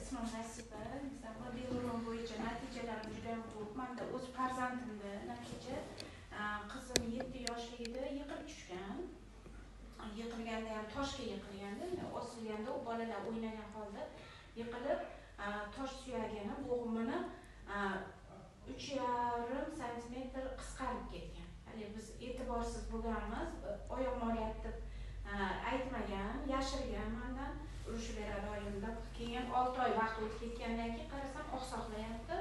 Ismim Nasiba. Beluron bo'yicha natijalarim juda ham ko'p. Menda o'z farzandimda natija. Qizim 7 yoshligida yiqilib tushgan. Yiqilganda ham toshga yiqilganda, osilganda u bolalar o'ynagan holda yiqilib, tosh suyagini, bo'g'imini 3,5 santimetr qisqarib ketgan. Hali biz e'tiborsiz bo'lganmiz, oyog'im og'riyapti deb aytmagan, yashirgan mendan, urushib beradi oyim deb. Keyin 6 oy vaqt o'tib ketgandan keyin qarasam oqsoqlayapti.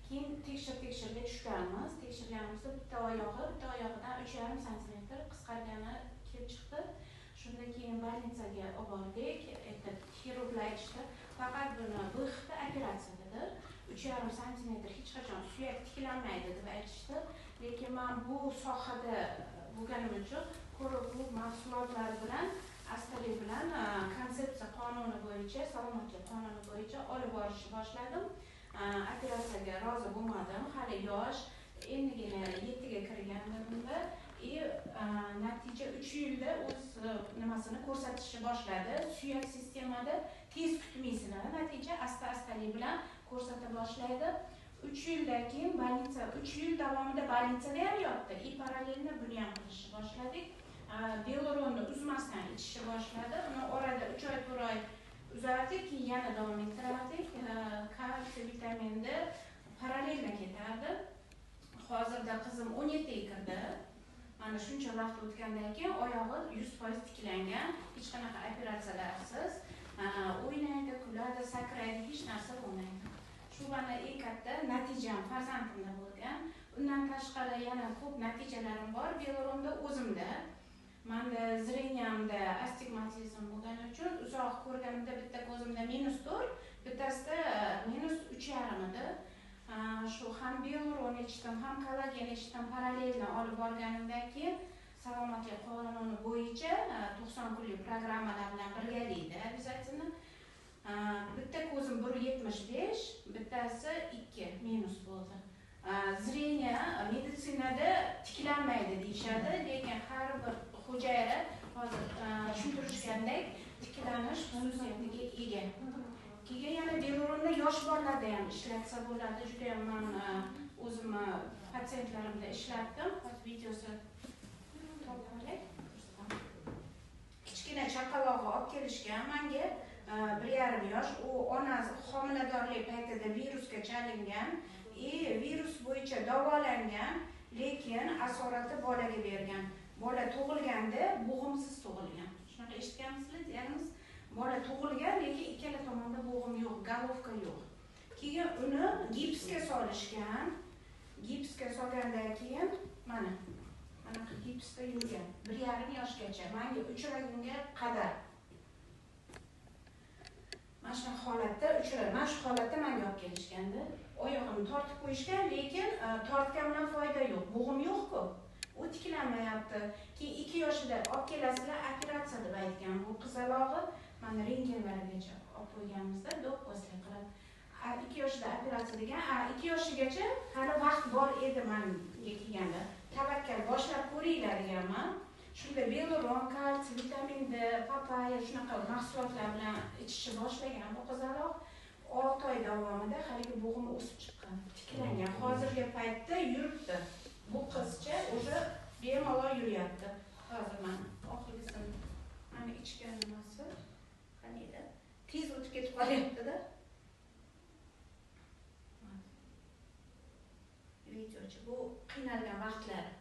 Keyin tekshirga tushganmiz. Tekshirganimizda bitta oyog'idan 3,5 santimetr qisqargani kelib chiqdi. Shunda keyin больницаga olib bordik. Xirurglar aytishdi, faqat buni bixda operatsiya dedi. 3,5 santimetr hech qachon suyak tiklanmaydi deb aytishdi. Lekin men bu sohada bo'lganim uchun ko'rib mahsulotlar bilan astalik bilan konsepsiya qonuni bo'yicha, salomatlik qonuni bo'yicha olib borishni boshladim. Operatsiyaga rozi bo'lmadim. Hali yosh, endigina 7 ga kirganimda natija 3 yilda o'z nimasini ko'rsatishni boshladi. Suyak sistemada tez kutmaysizlar, natija asta-astalik bilan ko'rsata boshlaydi. 3 yildan keyin больница, 3 yil davomida больницада ham yotdi. И parallelni buni ham qilishni boshladik. Beluronni uzmasdan ichishni boshladi. Uni orada 3 oy, 4 oy uzardik, keyin yana davom ettirardik. Kalsiy, vitaminni parallelni ketardi. Hozirda qizim 17 ga kirdi. Mana shuncha vaqt o'tgandan keyin oyog'i 100% tiklangan, hech qanaqa operatsiyalarsiz o'ynaydi, kuladi, sakraydi, hech narsa bo'lmaydi. Shu mana eng katta natijam farzandimda bo'lgan. Undan tashqari yana ko'p natijalarim bor Beluronda o'zimda. Menda zreniyamda astigmatizm bo'lgani uchun uzoq ko'rganimda bitta ko'zimda -4, bittasida -3,5 edi. Shu ham Beluron ichdim, ham kollagen ichdim, parallelni olib borganimdan keyin salomatlik qonuni bo'yicha 90 kunlik programmalar bilan birgalikda обязательно bitta ko'zim 1,75, bittasi 2 minus bo'ldi. Zreniya meditsinada tiklanmaydi deyishadi, lekin har bir hujayra hozir tushuntirishgandek tiklanish xususiyatiga ega. Keyin yana Beluronda yosh bolalarda ham ishlatsa bo'ladi. Juda ham men o'zimni patsientlarimda ishlatdim. Hozir videosi topib olay. Kichkina chaqalog'i olib kelishgan menga 1,5 yosh. U onasi homiladorlik paytida virusga chalingan, virus bo'yicha davolangan, lekin asorati bolaga bergan. Bola tug'ilganda bo'g'imsiz tug'ilgan. Shunaqa eshitganmisizlar? Diagnoz bola tug'ilgan, lekin ikkala tomonda bo'g'im yo'q, golovka yo'q. Keyin uni gipsga solishgan. Gipsga solgandan keyin mana gipsda yurgan 1,5 yoshgacha menga uchragunga qadar. Mana shu holatda uchradi. Mana shu holatda menga olib kelishganda oyog'imni tortib qo'yishgan, lekin tortgan bilan foyda yo'q. Bo'g'im yo'q-ku. U tiklanmayapti. Keyin 2 yoshida olib kelasizlar, operatsiya deb aytgan bu qizalog'i mana rentgenlargacha olib qo'yganimizda do'q posla qilib 2 yoshida operatsiya degan, 2 yoshigacha hali vaqt bor edi menga kelganda. Tavakkal boshlab ko'ringlar deganman. Shunda Beluron, kalsiy, vitamin D, papaya shunaqa mahsulotlar bilan ichishni boshlagan bu qizaloq 6 oy davomida haligi bo'g'imi o'sib chiqqan, tiklangan. Hozirgi paytda yuribdi. Bu qizcha o'sha bemalol yuryapti. Hozir mana oxirgisini mana ichgan nimasi qaniydi? Tez o'tib ketib qolyapti-da. Videochi bu qiynalgan vaqtlari.